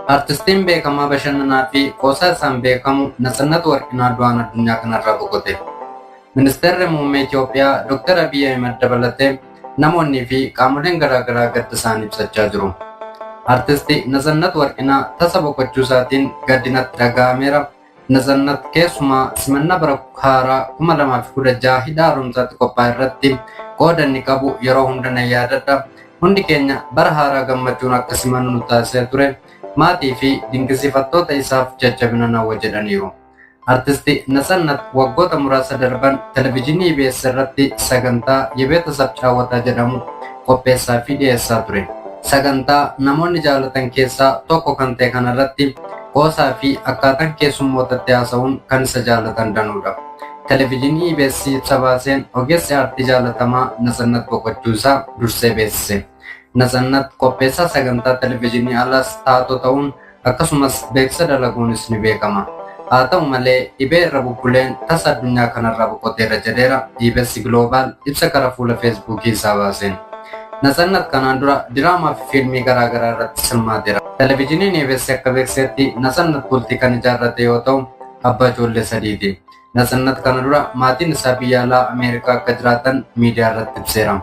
Artistiin beekamaa bashannanaa fi qoosaa isaan beekamu Natsannat Warqinaa du'aan addunyaa kanarraa boqote. Ministeerri Muummee Itoophiyaa Dr. Abiyyi Ahimad dabalatee namoonnii fi qaamoleen garaagaraa gadda isaanii ibsachaa jiru. Artisti Natsannat Warqinaa tasa boqochuu isaatiin gaddinatti dhaga'ameera. Natsannat keessumaa simannaa bara haaraa 2016 hidha haaromsaatti qophaa'e irratti qooda inni qabu yeroo hunda nan yaadadha. Hundi keenya bara haaraa gammachuun akka simannu nu taasisee ture. Maatii fi dinqisiifattoota isaaf jajjabina hawwa jedhaniiru. Artisti Natsannat waggoota muraasa darban televizyiinii EBS irratti sagantaa Yebeetasab Caawataa jedhamu qopheessaa fi dhiyeessaa ture. Sagantaa namoonni jaalatan keessaa tokko kan ta'e kanarratti qoosaa fi akkaataan keessummootatti haasa'uun kan isa jaalatan danuudha. Televizyiinii EBS ibsa baaseen ogeessi aartii jaalatamaa Natsannat boqochuu isaa dursee beeksise. Natsannat qopheessaa sagantaa televizyiinii alaas taatoo ta'uun akkasumas beeksisa dalaguunis ni beekama. Haa ta'u malee dhibee irra bubbuleen tasa addunyaa kanarraa boqoteera jedheera EBS Global ibsa karaa fuula Feesbuukii isaa baaseen. Natsannat kanaan dura diraamaa fi fiilmii garaagaraa irratti hirmaateera. Televizyiiniin EBS akka beeksisetti Natsannat bultii kan ijaarrate yoo ta'u abbaa ijoollee sadiiti. Natsannat kana dura maatiin isaa biyya alaa Ameerikaa akka jiraatan miidiyaa irratti ibseera.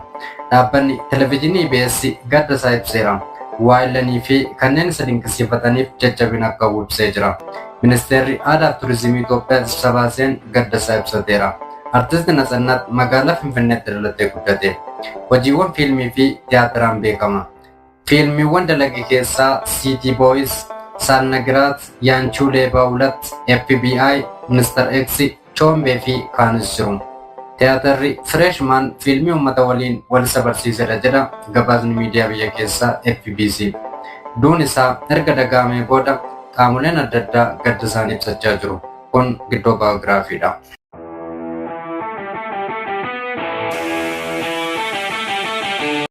Dhaabbanni televizyiinii EBS gadda isaa ibseera. Waayilanii fi kanneen isa dinqisiifataniif jajjabina akka qabu ibsee jira. Ministeerri Aadaa fi Turizimii Itoophiyaa ibsa baaseen gadda isaa ibsateera. Artisti Natsannat magaalaa Finfinneetti dhalatee guddate. Hojiiwwan fiilmii fi tiyaatiraan beekama. Fiilmiiwwan dalage keessaa City Boys, Saannagiraat, Yaanchuu Leebaa Hulat, FBI, Mr. X, Choombee fi kaanis jiru. Tiyaatarri Freshman fiilmii uummata waliin wal isa barsiisedha jedha gabaasni miidiyaa biyya keessaa FBC. Duun isaa erga dhaga'amee booda qaamoleen adda addaa gadda isaanii ibsachaa jiru. Kun giddoo baayogiraafiidha.